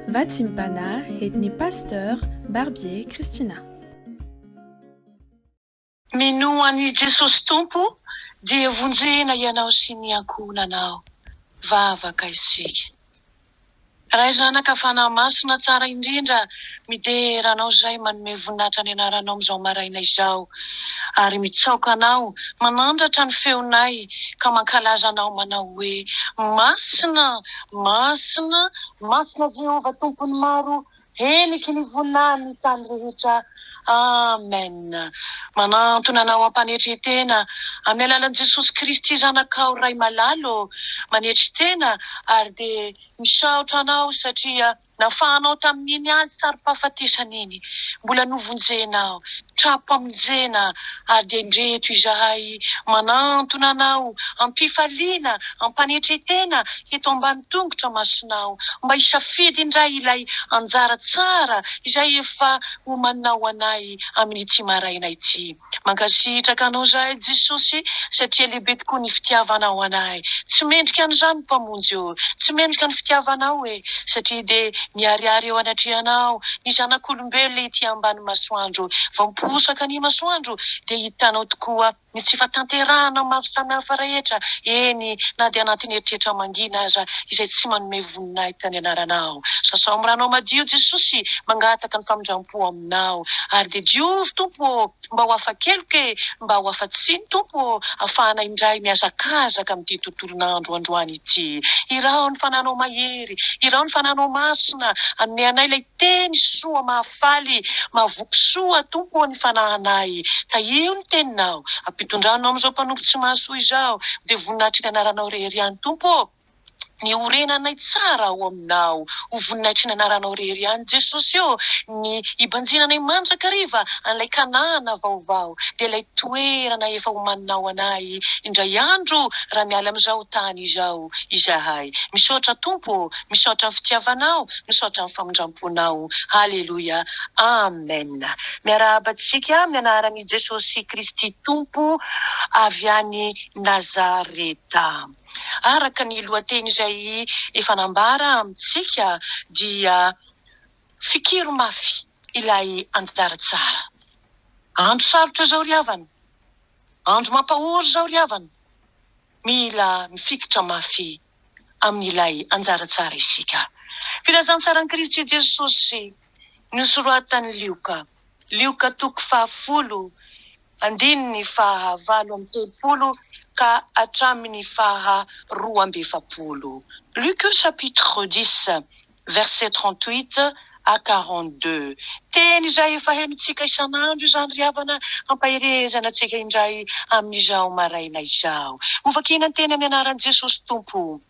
Vatsimpana entin'ny Pasteur Barbier Christina. Minoa an'i Jesosy Tompo dia vonjena ianao sy ny ankohonanao. Vavaka isika. Ray Zanaka Fanahy Masina tsara indrindra, midera Anao izay manome voninahitra ny anaranao amin'izao maraina izao ary mitsaoka Anao manandratra ny feonay ka mankalaza Anao manao hoe, Masina, Masina, Masina Jehovah Tompon'ny maro, heniky ny voninahiny ny tany rehetra. Amen. Manantona Anao am-panetren-tena amin'ny alalan'i Jesosy Kristy Zanakao Ray malala ô, manetry tena ary dia misaotra Anao satria nafahanao tamin'iny ady saro-pahafatesana iny, mbola novonjenao, tra-pamonjena ary dia indreto izahay manantona Anao am-pifaliana, am-panetren-tena eto ambany tongotra masinao mba hisafidy indray ilay anjara tsara izay efa omaninao ho anay amin'ity maraina ity. Mankasitraka Anao izahay Jesosy satria lehibe tokoa ny fitiavanao anay. Tsy mendrika an'izany Mpamonjy ô! Tsy mendrika ny fitiavanao e! Satria dia miharihary eo anatrehanao ny zanak'olombelona ety ambany masoandro. Vao miposaka ny masoandro dia hitanao tokoa ny tsy fahatanterahana maro samihafa rehetra, eny na dia anatin'ny eritreritra mangina aza, izay tsy manome voninahitra ny anaranao. Sasao amin'ny ranao madio Jesosy, mangataka ny famindrampo aminao. Ary dia diovy Tompo ô, mba ho afa-keloka e, mba ho afa-tsiny Tompo ô, afahana indray mihazakazaka amin'ity tontolon'andro androany ity. Iraho ny fananao mahery, iraho ny fananao masina, hanome anay ilay teny soa mahafaly, mahavoky soa Tompo ô ny fanahinay. Tahio ny teninao, ampitondranao amin'izao mpanompo tsy mahasoa izao, dia voninahitry ny anaranao rery ihany Tompo ô. Ny horenanay tsara ao aminao. Ho voninahitry ny anaranao rery ihany Jesosy ô, ny hibanjinanay mandrakariva an'ilay Kanana vaovao, dia ilay toerana efa omaninao anay indray andro raha miala amin'izao tany izao izahay. Misaotra Tompo ô, misaotra ny fitiavanao, misaotra ny famindramponao. Haleloia. Amen. Miarahaba antsika amin'ny anaran'i Jesosy Kristy Tompo avy any Nazareta. Araka ny lohateny izay efa nambara amintsika dia fikiro mafy ilay anjara tsara. Andro sarotra izao ry havana, andro mampahory izao ry havana, mila mifikitra mafy amin'ilay anjara tsara isika. Filazantsaran'i Kristy Jesosy nosoratan'i Lioka, Lioka toko fahafolo andininy faha 38 ka hatramin'ny faha 42. Luc chapitre 10 verset 38 à 42. Teny izay efa henontsika isan'andro izany ry havana, hampaherezana antsika indray amin'izao maraina izao. Hovakiana ny teny amin'ny anaran'i Jesosy Tompo.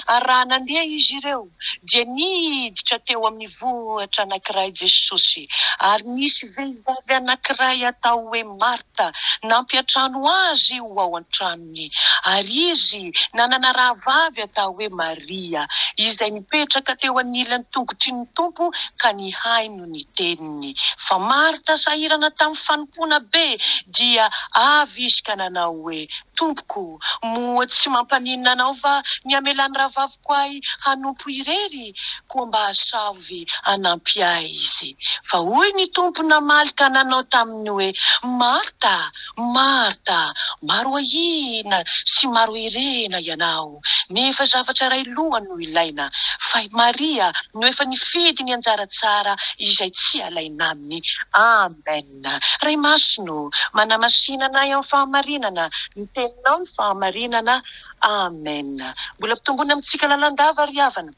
Ary raha nandeha izy ireo, dia niditra teo amin'ny vohitra anankiray Jesosy, ary nisy vehivavy anankiray atao hoe Marta nampiantrano azy ho ao an-tranony. Ary izy nanana rahavavy atao hoe Maria, izay nipetraka teo anilan'ny tongotry ny Tompo ka nihaino ny teniny. Fa Marta sahirana tamin'ny fanompoana be, dia avy izy ka nanao hoe, Tompoko, moa tsy mampaninona anao va ny hamelan'ny rahavaviko ahy hanompo irery? Koa mba asaovy hanampy ahy izy. Fa hoy ny Tompo namaly ka nanao taminy hoe, Marta, Marta, maro ahiana sy maro herena ianao, nefa zavatra iray loha no ilaina, fa i Maria no efa nifidy ny anjara tsara izay tsy alaina aminy. Amen. Ray Masina ô, manamasina anay amin'ny fahamarinana, ny Teninao ny fahamarinana. Amen. Mbola ampitomboina amintsika lalandava ry havana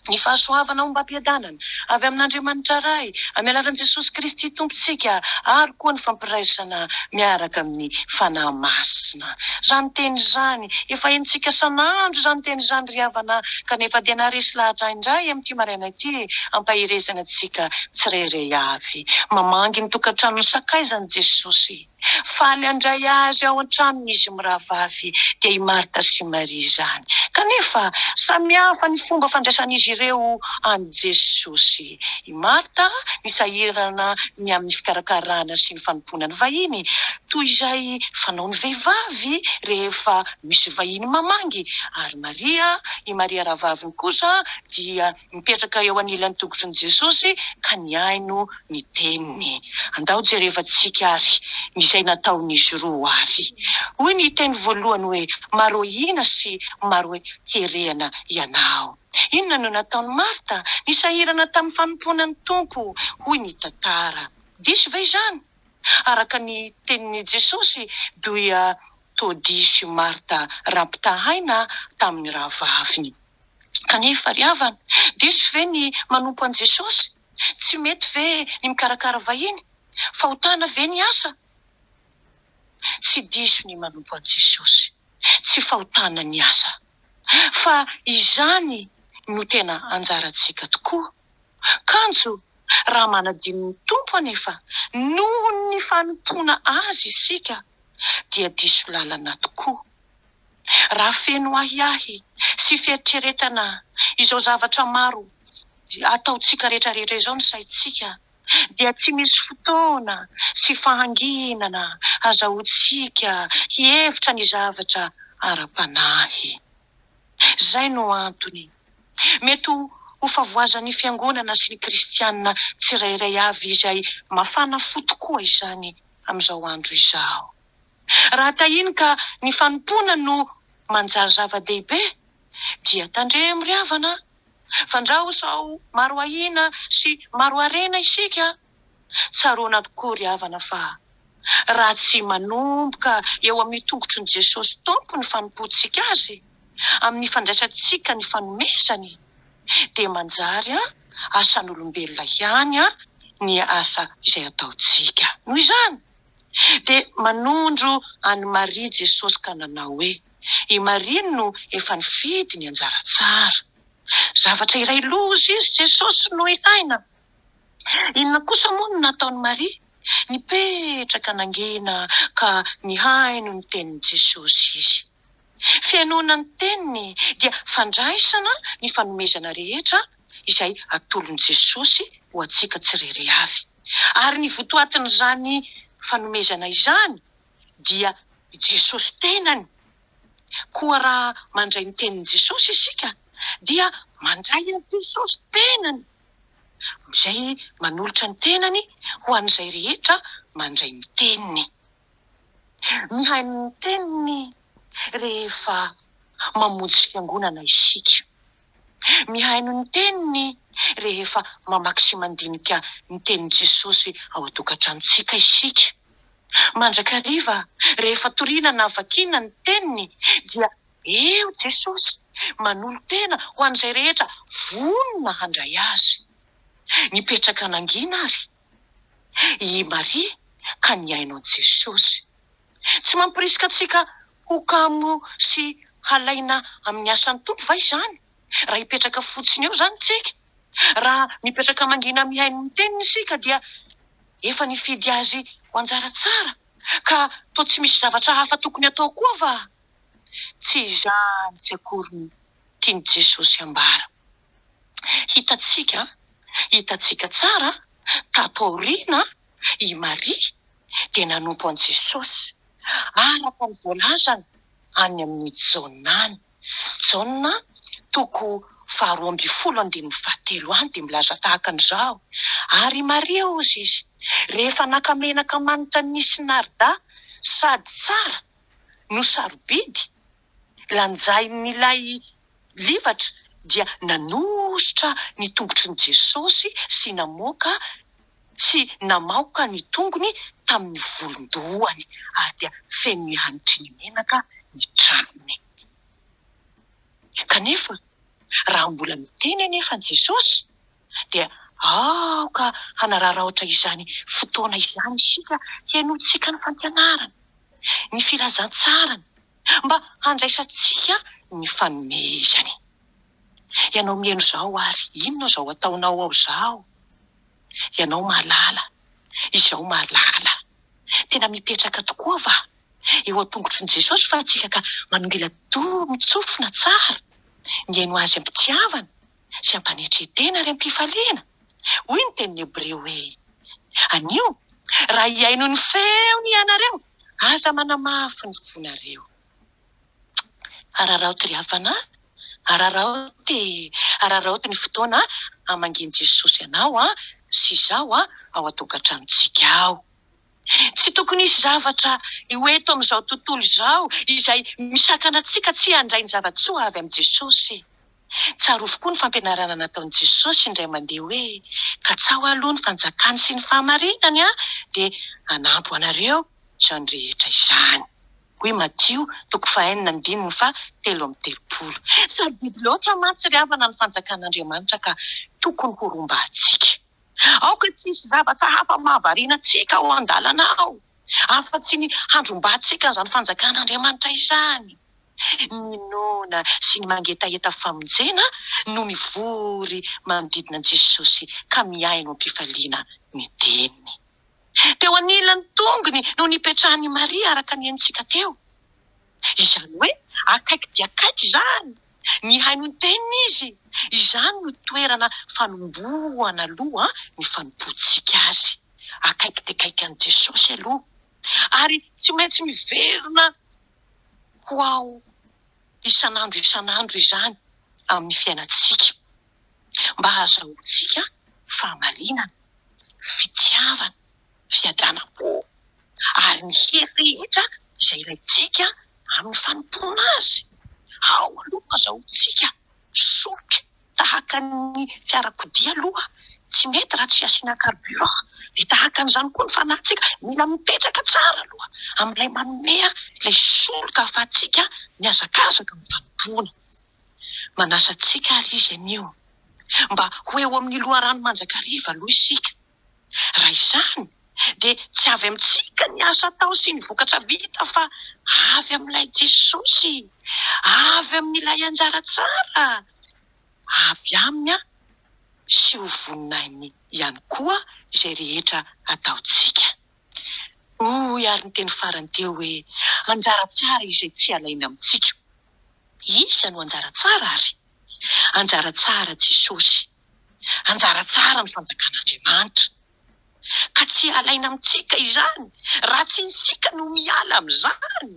ny fahasoavana ombam-piadanana avy amin'Andriamanitra Ray, amin'ny alalan'i Jesosy Kristy Tompontsika, ary koa ny fampiraisana miaraka amin'ny Fanahy Masina. Izany teny izany, efa henontsika isan'andro izany teny izany ry havana, kanefa dia naharesy lahatra indray amin'ity maraina ity hampaherezana antsika tsirairay avy. Mamangy ny tokantranon'ny sakaizany Jesosy. Faly handray azy ao an-tranony izy mirahavavy, dia i Marta sy Maria izany. Kanefa, samy hafa ny fomba fandraisan'izy ireo an'i Jesosy. I Marta nisahirana ny amin'ny fikarakarana sy ny fanompoana ny vahiny, toy izay fanaon'ny vehivavy rehefa misy vahiny mamangy, ary Maria, i Maria rahavaviny kosa dia mipetraka eo anilan'ny tongotrin'i Jesosy ka nihaino ny teniny. Andao jerevantsika ary ny izay nataon'izy roa ary. Hoy ny teny voalohany hoe, Marohiana sy maroherehana ianao. Inona no nataon'i Marta? Nisahirana tamin'ny fanompoana ny Tompo, hoy ny tantara. Diso ve izany? Araka ny tenin'i Jesosy, dia toa diso i Marta raha ampitahaina tamin'ny rahavaviny. Kanefa, ry havana, diso ve ny manompo an'i Jesosy? Tsy mety ve ny mikarakara vahiny? Fahotana ve ny asa? Tsy diso ny manompo an'i Jesosy. Tsy fahotana ny asa. Fa izany no tena anjarantsika tokoa. Kanjo, raha manadino ny Tompo anefa noho ny fanompoana Azy isika, dia diso lalana tokoa. Raha feno ahiahy sy fieritreretana izao zavatra maro ataontsika rehetrarehetra izao ny saintsika, dia tsy misy fotoana sy fahanginana hazahoantsika hihevitra ny zavatra ara-panahy. Izay no antony mety ho favoazan'ny fiangonana sy ny kristiana tsirairay avy izay mafana fo tokoa izany amin'izao andro izao. Raha tahiny ka ny fanompoana no manjary zava-dehibe dia tandremo ry havana a! Fandrao sao maro ahiana sy maro harena isika. Tsaroana tokoa ry havana fa raha tsy manomboka eo amin'ny tongotry ny Jesosy Tompo ny fanompoantsika Azy, amin'ny fandraisantsika ny fanomezany, dia manjary asan'olombelona ihany ny asa izay ataontsika. Noho izany, dia manondro an'i Maria Jesosy ka nanao hoe, I Maria no efa nifidy ny anjara tsara. Zavatra iray loza izy, Jesosy, no ilaina. Inona kosa moa no nataon'i Maria? Nipetraka nangina ka nihaino ny tenin'i Jesosy izy. Fihainoana ny teniny dia fandraisana ny fanomezana rehetra izay atolon'i Jesosy ho antsika tsirairay avy. Ary ny votoatin'izany fanomezana izany dia i Jesosy tenany. Koa raha mandray ny tenin'i Jesosy isika dia mandray an'i Jesosy tenany, izay manolotra ny tenany ho an'izay rehetra mandray ny teniny. Mihaino ny teniny rehefa mamonjy fiangonana isika. Mihaino ny teniny rehefa mamaky sy mandinika ny tenin'i Jesosy ao an-tokantranontsika isika. Mandrakariva rehefa torina na vakiana ny teniny dia eo Jesosy manolo-tena ho an'izay rehetra vonona handray Azy. Nipetraka nangina àry i Maria ka nihaino an'i Jesosy. Tsy mampirisika antsika ho kamo sy halaina amin'ny asan'ny Tompo va izany? Raha hipetraka fotsiny eo izany isika? Raha mipetraka mangina mihaino ny teniny isika dia efa nifidy azy ho anjara tsara ka toa tsy misy zavatra hafa tokony atao koa va? Tsy izany tsy akory no tian'i Jesosy ambara. Hitantsika, hitantsika tsara tato aoriana i Maria dia nanompo an'i Jesosy araka ny voalazany any amin'ny Jaona any. Jaona toko faharoa ambinifolo andininy fahatelo any dia milaza tahaka an'izao, Ary i Maria, hozy izy, rehefa naka menaka manitra nisy narda sady tsara no sarobidy, lanjain'ilay livatra, dia nanosotra ny tongotry ny Jesosy sy namoaka sy namaoka ny tongony tamin'ny volon-dohany, ary dia feno ny hanitry ny menaka ny tranony. Kanefa, raha mbola miteny anefa Jesosy, dia aoka hanararaotra izany fotoana izany isika henointsika ny fampianarany, ny filazantsarany, mba handraisantsika ny fanomezany. Ianao mihaino izao ary, inona izao ataonao ao izao? Ianao mahalala, izaho mahalala. Tena mipetraka tokoa va eo an-tongotry ny Jesosy fa tsika ka manongila-tsofina tsara, mihaino Azy am-pitiavana sy am-panetren-tena ary am-pifaliana? Hoy ny tenin'ny Hebreo hoe, Anio, raha hihaino ny feony ianareo, aza manamafy ny fonareo. Araraoty ry havana a! Araraoty e! Araraoty ny fotoana hamangian'i Jesosy anao sy izaho ao an-tokantranontsika ao. Tsy tokony hisy zavatra ho eto amin'izao tontolo izao izay misakana antsika tsy handray ny zava-tsoa avy amin'i Jesosy. Tsarovy koa ny fampianarana nataon'i Jesosy indray mandeha hoe, Katsaho aloha ny fanjakany sy ny fahamarinany, dia hanampy ho anareo izany rehetra izany. Hoy Matio, toko fahenina andininy faha 33. Sarobidy loatra mantsy ry havana ny fanjakan'Andriamanitra ka tokony ho rombahantsika. Aoka tsy hisy zavatra hafa mahavariana antsika ao an-dalana ao, afa-tsy ny handrombahantsika an'izany fanjakan'Andriamanitra izany. Ny noana sy ny mangetaheta famonjena no mivory manodidina an'i Jesosy ka mihaino am-pifaliana ny teniny. Teo anilan'ny tongony no nipetrahan'i Maria araka ny henontsika teo. Izany hoe akaiky dia akaiky izany. Nihaino ny teniny izy. Izany no toerana fanombohana aloha ny fanompoantsika azy. Akaiky dia akaiky an'i Jesosy aloha. Ary tsy maintsy miverina ho ao isan'andro isan'andro izany amin'ny fiainantsika mba hahazahoantsika fahamarinana, fitiavana, fiadanam-po ary ny hery rehetra izay ilaintsika amin'ny fanompoana Azy. Ao aloha no azahoantsika solika tahaka ny fiarakodia aloha tsy mety raha tsy asiana carburant dia tahaka an'izany koa ny fanahintsika mila mipetraka tsara aloha amin'ilay manome ilay solika ahafahantsika mihazakazaka amin'ny fanompoana. Manasa antsika ary Izy anio mba ho eo amin'ny loharano mandrakariva aloha isika. Raha izany dia tsy avy amintsika ny asa atao sy ny vokatra vita fa avy amin'ilay Jesosy, avy amin'ilay anjara tsara, avy Aminy sy ho voninahiny ihany koa izay rehetra ataontsika. Hoy ary ny teny farany teo hoe, anjara tsara izay tsy alaina amintsika. Iza no anjara tsara ary? Anjara tsara Jesosy. Anjara tsara ny fanjakan'Andriamanitra. Ka tsy alaina amintsika izany raha tsy isika no miala amin'izany.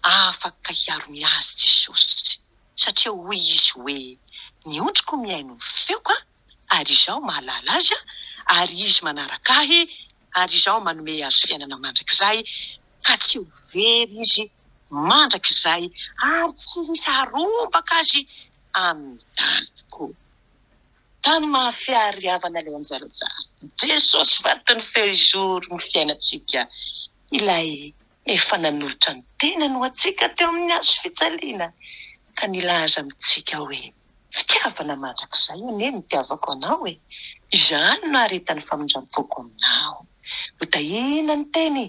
Afaka hiaro ny azy Jesosy satria hoy Izy hoe, Ny ondriko mihaino ny feoko ary Izaho mahalala azy ary izy manaraka Ahy ary Izaho manome azy fiainana mandrakizay ka tsy ho very izy mandrakizay ary tsy hisy harombaka azy amin'ny tanako. Tany mahafiary havana ilay anjara tsara. Jesosy vaton'ny fehizoro ny fiainantsika, ilay efa nanolotra ny tenany ho antsika teo amin'ny hazo fijaliana ka nilaza amintsika hoe, Fitiavana mandrakizay anie no nitiavako anao e! Izany no naharetan'ny famindram-poko aminao. Hotahiana ny teny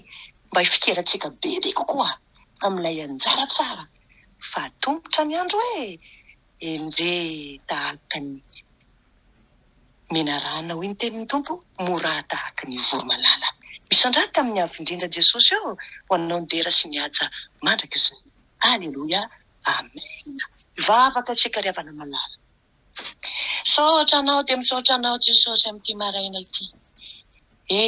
mba hifikirantsika bebe kokoa amin'ilay anjara tsara fa atomotra ny andro e! Endrey tahaka ny menarana, hoy ny tenin'ny Tompo, morà tahaka ny voromalala. Misandrata amin'ny Avo Indrindra Jesosy ô, ho Anao ny dera sy ny haja mandrakizay. Aleloia. Amen. Hivavaka isika ry havana malala. Misaotra Anao dia misaotra Anao Jesosy amin'ity maraina ity. E,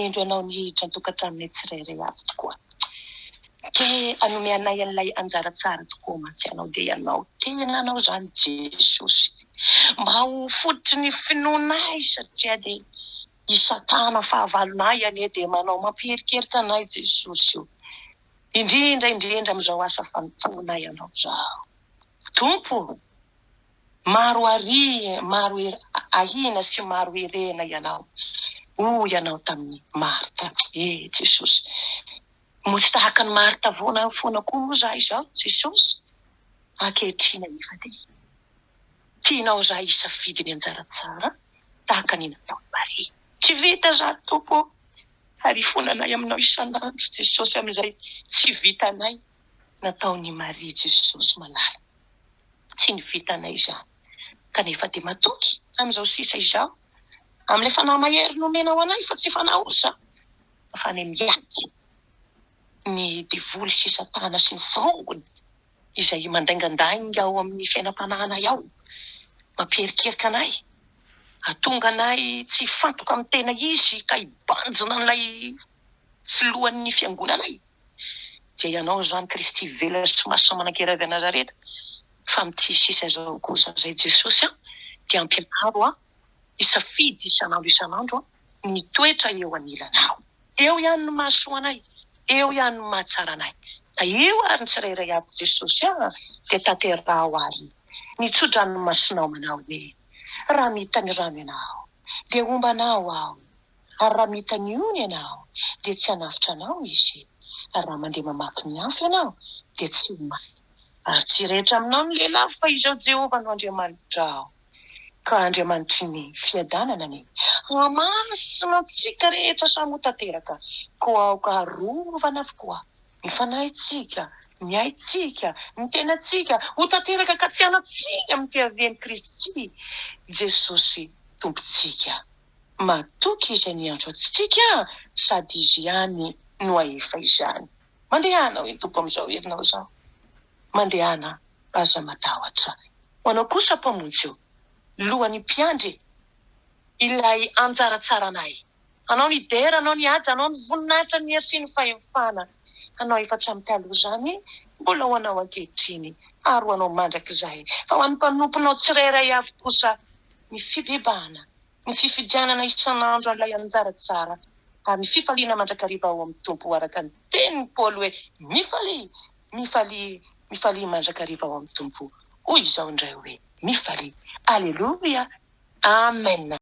indro Ianao niditra an-tokantranonay tsirairay avy tokoa. Te hanome anay an'ilay anjara tsara tokoa mantsy Ianao, dia Ianao tenanao izany Jesosy. Mba ho fototry ny finoanay satria dia i Satana fahavalonay anie dia manao mampiherikerika anay Jesosy o. Indrindra indrindra amin'izao asa fanompoanay Anao izao. Tompo o! Maro ary maro ahiana sy maro herena Ianao, hoy Ianao tamin'i Marta. E Jesosy! Moa tsy tahaka an'i Marta foana foana koa moa izaho izao, Jesosy? Ankehitriny anefa dia tianao izaho hisafidy ny anjara tsara tahaka ny nataon'i Maria. Tsy vita izany, Tompo ô! Ary ifonanay aminao isan'andro, Jesosy, amin'izay tsy vitanay nataon'i Maria, Jesosy malala. Tsy ny vitanay izany. Kanefa dia matoky amin'izao sisa izao, amin'ilay Fanahy mahery nomenao anay fa tsy fanahy osa. Ahafahanay miady ny devoly sy satana sy ny forongony izay mandaingandainga ao amin'ny fiainam-panahinay ao, mampierikerika anay, hahatonga anay tsy hifantoka amin'ny tena izy ka hibanjina an'ilay filohan'ny fiangonanay. Dia ianao izany Kristy velona sy masina manan-kery avy any Nazareta, fa amin'ity sisa izao kosa izay Jesosy an, dia ampianaro aho hisafidy isan'andro isan'andro ny hitoetra eo anilanao. Eo ihany no mahasoa anay, eo ihany no mahatsara anay. Tahio ary ny tsirairay avy Jesosy a, dia tanteraho ary ny tso-dranomasinao manao hoe, Raha mita ny rano ianao, dia homba anao aho, ary raha mita ny ony ianao, dia tsy hanafotra anao izy, ary raha mandeha mamaky ny afo ianao, dia tsy ho may, ary tsy hirehitra aminao ny lelafo, fa Izaho Jehovah no Andriamanitrao. Ka Andriamanitry ny fiadanana anie hamasina antsika rehetra samy ho tanteraka, koa aoka harovana avokoa ny fanahintsika, ny aintsika, ny tenantsika ho tanteraka ka tsy hanan-tsiny amin'ny fiavian'i Kristy Jesosy Tompontsika. Matoky Izay niantso antsika sady Izy ihany no hahefa izany. Mandehana, hoy ny Tompo amin'izao herinao izao. Mandehana, aza matahotra. Ho anao kosa Mpamonjy ô, lohan'ny mpiandry, ilay anjara tsaranay. Anao ny dera, anao ny haja, anao ny voninahitra, ny hery sy ny fahefana. Anao efa hatramin'ny taloha izany, mbola ho anao ankehitriny, ary ho anao mandrakizay. Fa ho an'ny mpanomponao tsirairay avy kosa, ny fibebahana, ny fifidianana isan'andro an'ilay anjara tsara, ary ny fifaliana mandrakariva ao amin'ny Tompo, araka ny tenin'i Paoly hoe, Mifalia! Mifalia, mifalia mandrakariva ao amin'ny Tompo. Hoy izao indray hoe, Mifalia. Aleloia! Amen!